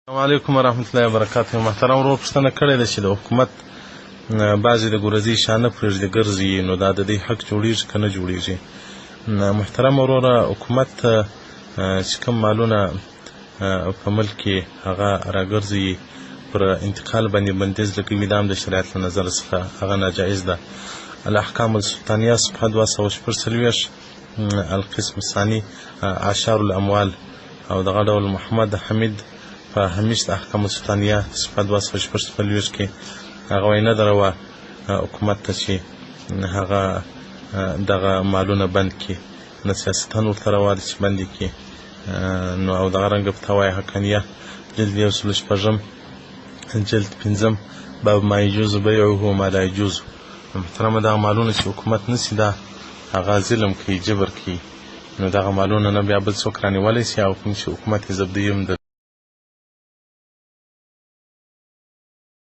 السلام علیکم ورحمت الله وبرکاته. محترم ورور پوښتنه کړې ده چې د حکومت بعضې د ګورځي شانه پرېږدي ګرځي، نو دا د دې حق جوړیږي که نه جوړیږي؟ محترم وروره، حکومت چې کوم مالونه په ملک کې هغه راګرځي، پر انتقال باندې بندیز لګوي، دا هم د شریعت له نظر څخه هغه ناجایز ده. الاحکام السلطانیه صفحه 246، القسم الثاني، اعشار الاموال، او دغه ډول محمد حمید په همیش د احکام السلطانیه صفحه 246 کې هغه وایي نه ده روا حکومت ته چې هغه دغه مالونه بند کړي، نه سیاستاً ورته روا ده چې بند یې کړي. نو او دغه رنګه فتاوی حقانیه جلد 106، جلد 5، باب ما یجوز بیعه و ما لا یجوز. محترمه، دغه مالونه چې حکومت نسي دا هغه ظلم کوي، جبر کوي، نو دغه مالونه نه بیا بل څوک رانیولی سي او کوم چې حکومت یې ضبطوي هم د